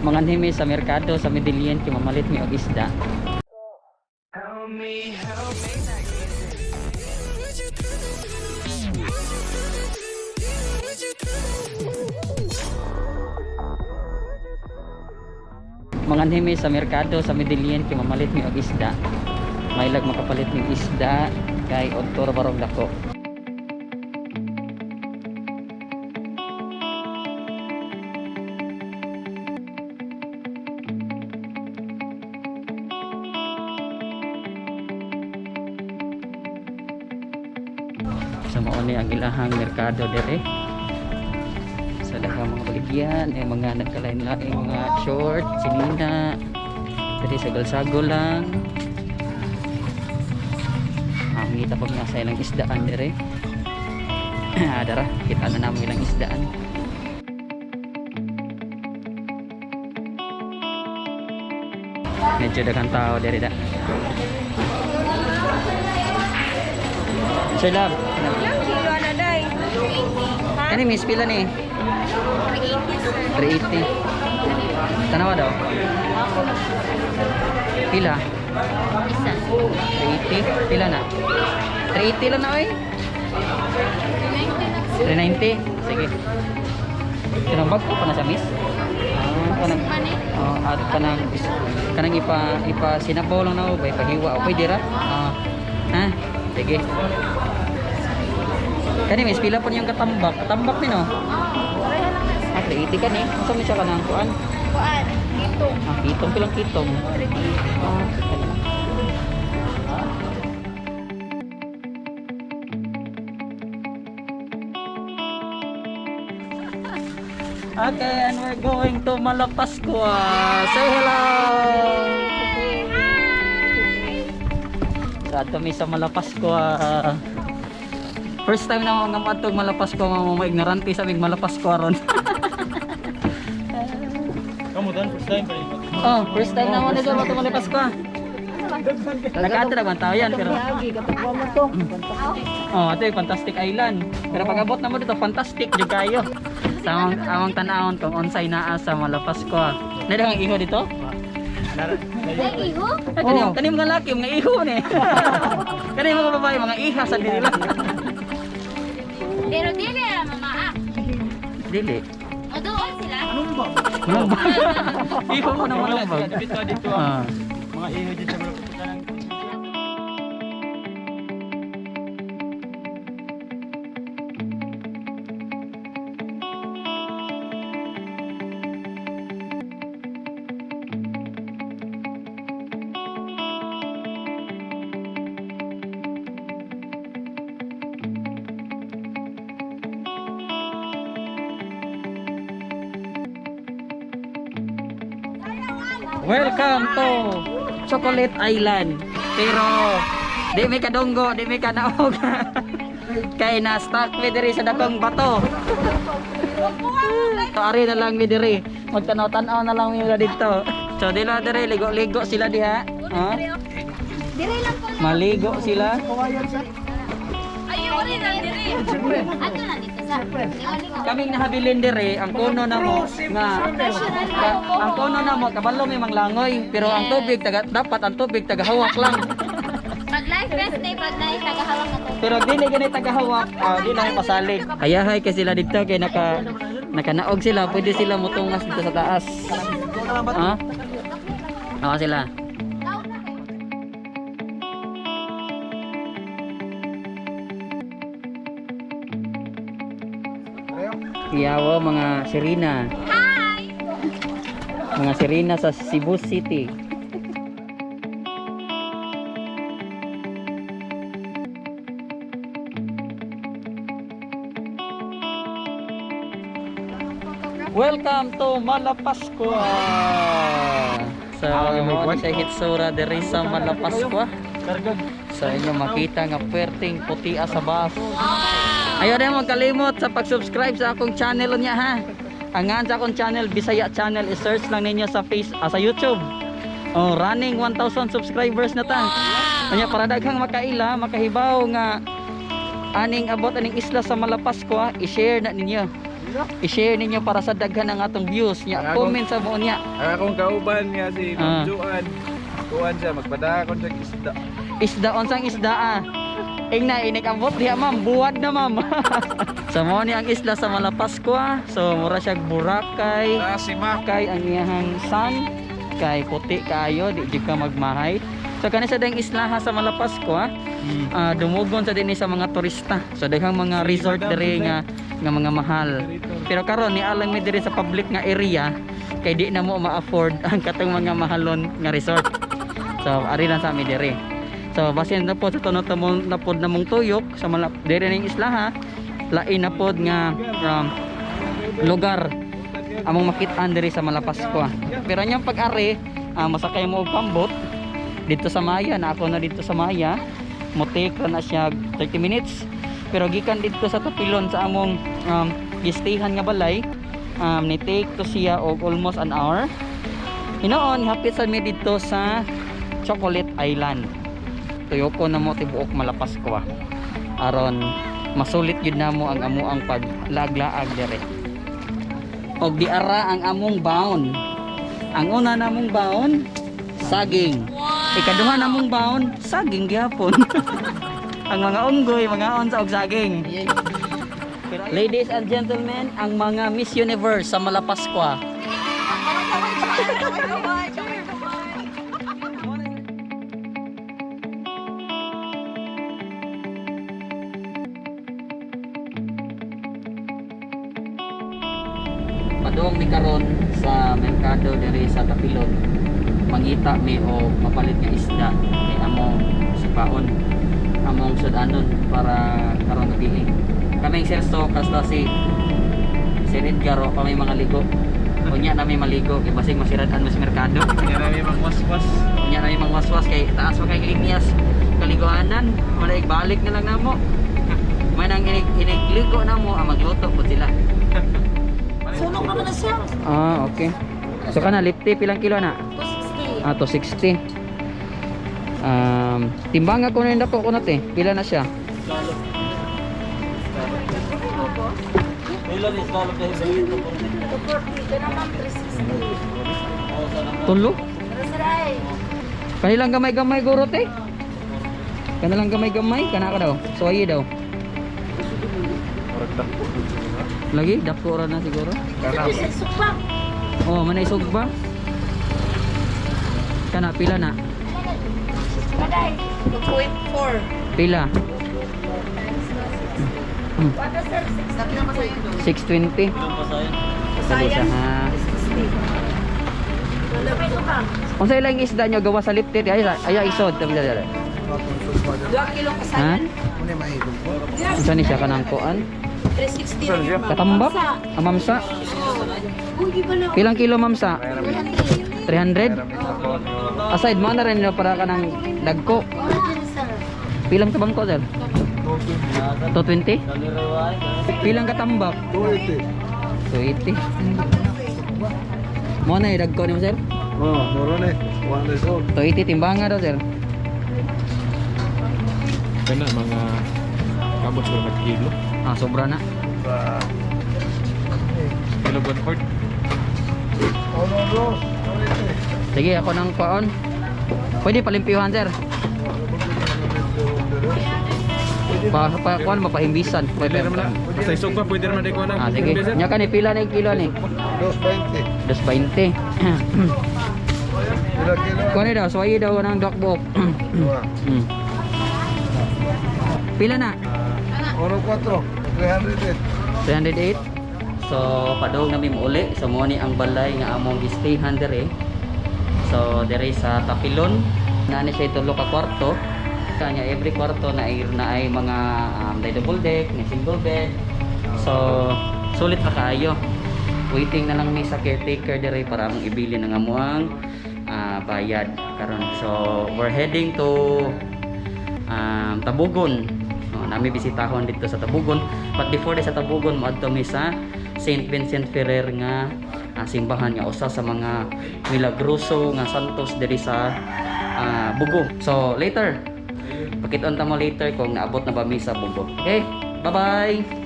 Manganhi mi sa merkado sa Medellin kay mamalit mi og isda. Manganhi mi sa merkado sa Medellin kay mamalit mi og isda. Mailag makapalit mi og isda kay odto ra barog dako. Sa mao ni ang ilahang merkado dire. Sa daghang mga baligyan, ay mga nagkalain-laing mga short, sinina. Diri sa Galsago lang. Ah, ngita pag nasa ilang isdaan dire. Ah, dara, kita na namo ilang isdaan. Medyo daghang tao dire da. Sir Love, Ilang kilo na day? kani miss pila ni? 380, sir. 380. Tanawa daw. Pila? Isa. 380? Pila na? 380 lang na oy. 390. Sige. Kanang bag ko pa na sa miss? Ah, kanang oh, at kanang kanang ipa ipa sinabaw lang na o ba ipahiwa o pwede ra? Ah. Ha? Sige. Kani miss pila po niyang katambak? Katambak ni no? Pareha lang na Ah, 380 kani. Unsa man siya kanang kuan? Kuan, dito. Ah, kitong pilang kitong. Ah, kani lang. Okay, and we're going to Malapascua. Say hello! So, ato mi sa Malapascua. First time na nga maadtog Malapascua, mga mga ignorante sa mig Malapascua ron. Kamu dan first time pa rin. Oh, first time na mo nito sa Malapascua. Nag-ato na tao yan, pero oh, ito yung Fantastic Island. Pero pag abot na mo dito, fantastic jud kayo. Sa among, among tan-awon kung unsay naa sa Malapascua. Nila ang iho dito? Ay, iho? Ay, kani, kani mga laki, mga iho ni. Kani mga babae, mga iha sa nila. Pero dili ah, mama ah. Dili. O doon sila. Malumbag. Iho mo na malumbag. Dito dito Ah. mga iho dito sa mga ng Welcome to Chocolate Island. Pero di may kadunggo, di may kanaog. Kay na stuck mi diri sa dakong bato. So ari na lang mi diri. Magtanaw-tanaw na lang mi dito. So dila diri ligo-ligo sila diha. Ha? Dire lang po. Maligo sila. Ayaw rin lang dire. Ato na dito sa. Kaming nahabilin diri ang kuno namo nga ang kuno namo kabalo may manglangoy pero ang tubig taga, dapat ang tubig tagahawak lang. Pag life vest day, pag life tagahawak na to. Pero dili gani tagahawak, ah, di na pasalig. Hayahay kay sila dito kay nakanaog sila, pwede sila mutungas dito sa taas. Ha? Oo sila. Iyawo mga sirena. Hi! Mga sirena sa Cebu City. Welcome to Malapascua. Sa mao ni siya hitsura diri sa Malapascua. Kargag. Sa inyo makita nga perting puti sa bus. Ayaw na magkalimot sa pag-subscribe sa akong channel niya ha. Ang ngan sa akong channel Bisaya Channel, i-search lang ninyo sa face sa YouTube. Oh, running 1,000 subscribers na ta. Anya para daghang makaila, makahibaw nga aning abot aning isla sa Malapascua, i-share na ninyo. I-share ninyo para sa daghan ang atong views nya. Comment sa mo niya. Ang akong kauban nga si Ma'am Joan. Kuan siya magpadakon siya isda. Isda, unsang isda ah. Ing na inikabot diha, ma'am, buwad na, ma'am. So mo ni ang isla sa Malapascua. So mura siya Boracay. Ah, si Mac. Kay ang iyahang sun kay puti kaayo, di jud ka magmahay. So kani sa dang islaha sa Malapascua, dumugon sa dinhi sa mga turista. So daghang mga resort diri nga nga mga mahal. Pero karon ni alang mi diri sa public nga area kay di na mo ma-afford ang katong mga mahalon nga resort. So ari lang sa ami diri. So basin na po sa tunod na pod namong tuyok sa malap diri ning islaha, lain na pod nga lugar among makitaan diri sa Malapascua. Pero anyang pag-ari, masakay mo og pambot dito sa Maya, na ako na dito sa Maya, mo take ra na siya 30 minutes. Pero gikan dito sa Tapilon sa among gistayhan nga balay, ni take to siya og almost an hour. Hinoon, hapit sa mi dito sa Chocolate Island. Tuyoko na mo tibuok Malapascua. Aron masulit gyud namo ang amuang paglaag-laag dire. Og diara ang among baon. Ang una namong baon, saging. Ikaduha namong baon, saging gihapon. Ang mga unggoy, mga sa og saging. Ladies and gentlemen, ang mga Miss Universe sa Malapascua. Padung mi karon sa merkado diri sa Tapilon. Mangita mi og mapalit nga isda kay among sipaon, among sudanon para karon gabi. Kaming Serso kasta si Sir Edgar wa pa may mga ligo. Unya na may maligo kay basig masirad-an mas merkado. Kaya namin magwaswas. Unya na may mangwaswas kay taas pa kay linyas kaliguanan. Wala, balik na lang namo. May nang inig inigligo na mo ang magluto po sila. Sunog naman na siya. Ah, okay. So kana lipti pilang kilo na? 260. Ah, 260. Timbang ako na yung dako ko na te. Pila na siya? Ilan is lalo pa yung 240. Ito naman 360. Tulo. Pero sir ay. Kanilang gamay-gamay guro te. Kanilang gamay-gamay kana ka daw. Suwayi daw. Murag dako. Lagi dako ra na siguro. Kana. Ito siya sukpa. Oh, manay sugba. Kana pila na? Kaday. 2.4. Pila? What sir? 60. 620. Dali siya, ha. 60. Wala may suka. Unsa ilang isda nyo gawa sa liptit? Ay, ay, isod. Dali, dali, dali. 2 kilo Ha? kasayan. Unsa ni siya kanang kuan? 360 na yun, ma'am. Katambak? Mamsa. Amamsa? Uy, di ba na? Pilang kilo mamsa? 300? Aside mo na rin no, para ka ng dagko. Origin, sir. Pilang tabang ko, sir? 220? Pilang katambak? 280. 280. Mo na eh, dagko nimo, sir? Oh, moro na eh. One years old. 280 timbanga daw, sir. Kana mga kabot siguro nag kilo. Ah, sobra na. Kilo 1/4. Ono Ross, 280. Sige, ako ng kwaon. Pwede palimpiyuhan, sir. Pa, pa, kuan, mapahimbisan. Pwede naman na. Basta isog pa pwede naman di ko na. Ah, sige. Nya ka ni pila na yung kilo ni? 220. 220. Pila kilo? Kuan ni daw, suwayi daw ng dokbok. Dua. Pila na? Ono 4. 308. 308. So padong nami uli. So mo ni ang balay nga among gistayhan dire. So dire sa Tapilon, naa ni siya tulo ka kwarto. Kanya every kwarto na ay mga may double deck, may single bed. So sulit pa kaayo. Waiting na lang mi sa caretaker dire para among ibilin ang amuang bayad karon. So we're heading to Tabugon. No, nami bisitahon dito sa Tabugon. But before di sa Tabugon, moadto mi sa St. Vincent Ferrer nga simbahan nga usa sa mga milagroso nga santos diri sa Bugo. So later, pakit-on ta mo later kung naabot na ba mi sa Bugo. Okay? Bye-bye.